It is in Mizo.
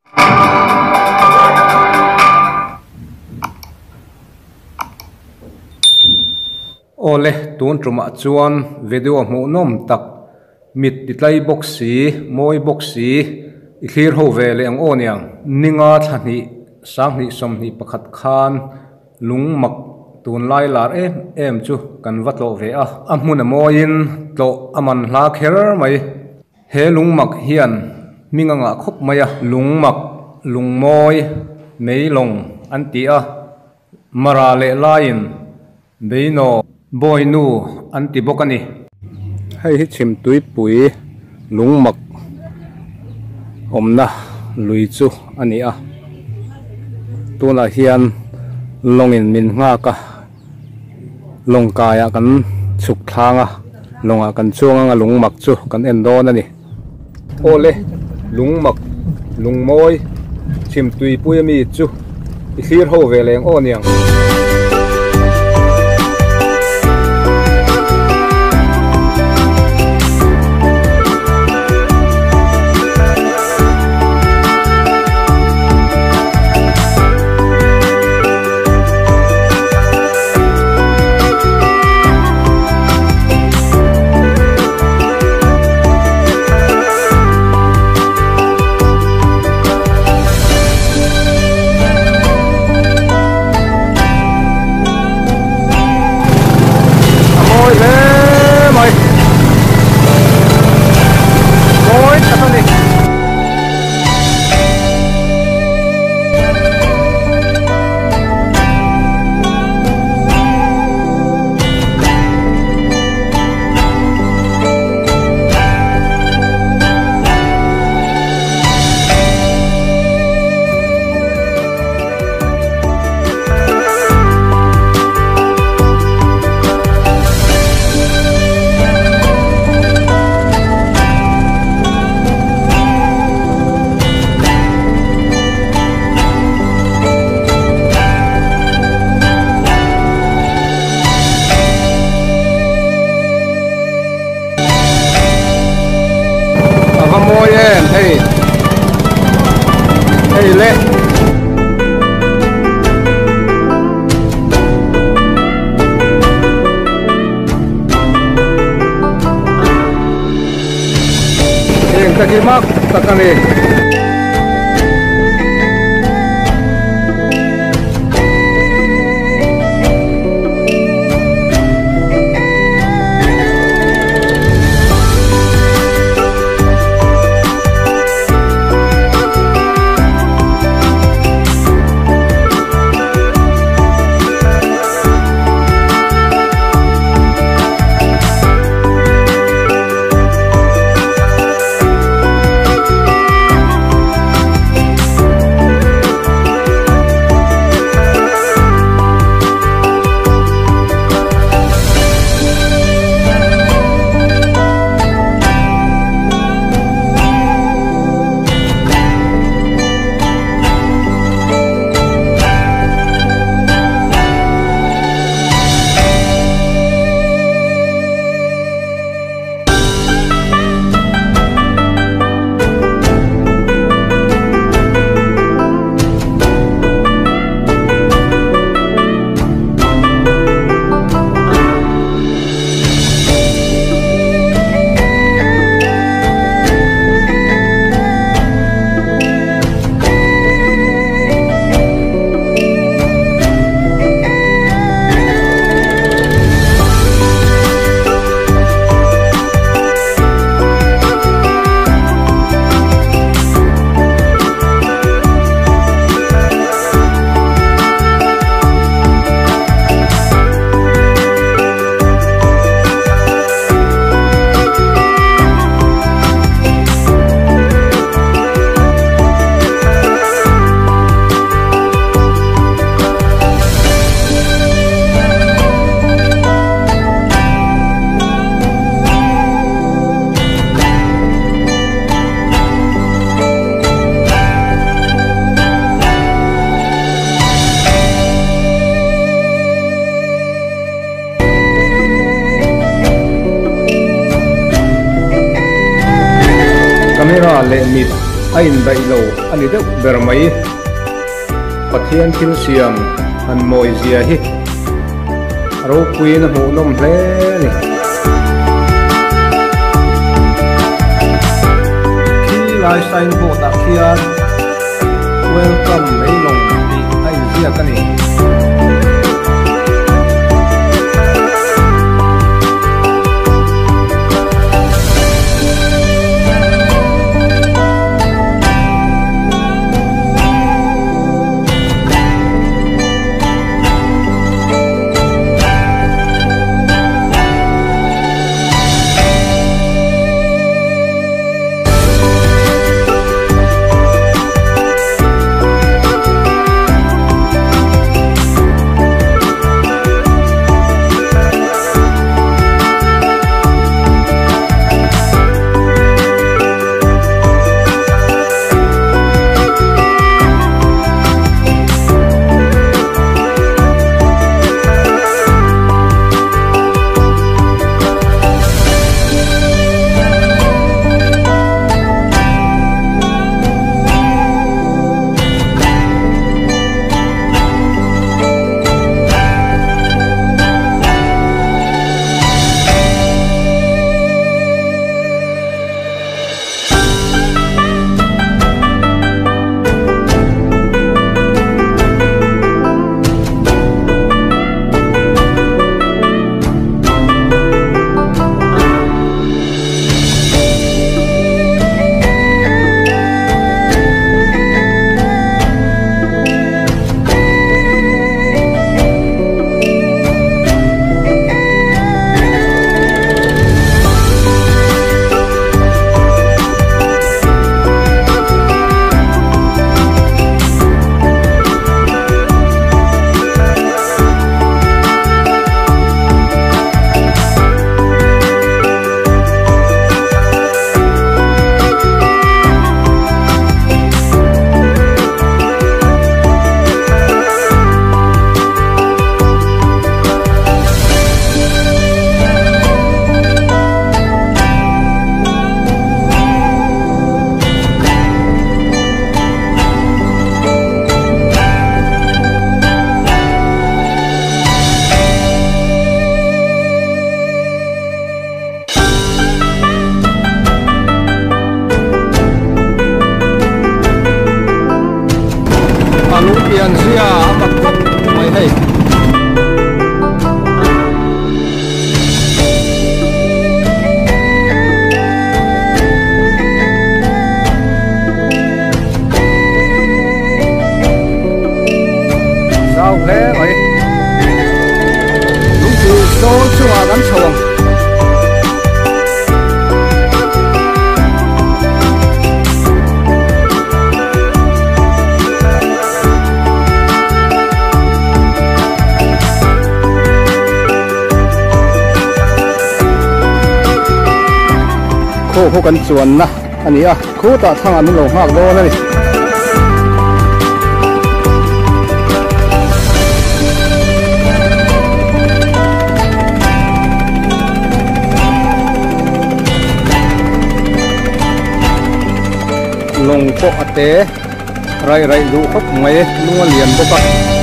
Awle, tun tumah chuan video hmuhnawm tak mit titlai bawk si, mawi bawk si i thlir ho ve leh ang aw niang. Ninga thla hnih, sanghnih 21 khan lungmak tunlai lar em em chu kan va tlawh ve a. A hmun a mawiin tlawh a man hla kher mai. He lungmak hian hming a ngah khawp mai a, lungmak, lungmawi, meilawng an ti a, mara leh laiin beinaw, bawinu an ti bawk a ni. Hei hi chhimtuipui lungmak awmna lui chu a ni a, tunah hian lawngin min nghak a. Lawng kaiah kan chhuk thlang a, lawngah kan chuang anga lungmak chu kan en dawn a ni. Awle, lungmak, lungmawi, chhimtuipui ami chu i thlir ho ve leng aw niang. A mawi hle mai mawi tak a ni. A va mawi em hei hei le. Heng te hi mak tak a ni. indaih lo a ni deuh ber mai. Pathian thil siam han mawi zia hi a ropuiin a hmuhnawm hle a ni. Khi lai signboard ah khian Welcome Meilawng tih a inziak a ni. A lung pian zia a mak khawp mai hei. Zau hle mai. Lungpui zawl chungah kan chho ang. Khaw khaw kan chuanna a ni a, khutah thlangah min lo nghak dawn a ni. Lawng pawh a te raih raih duh khawp mai, lung a lian bawk a.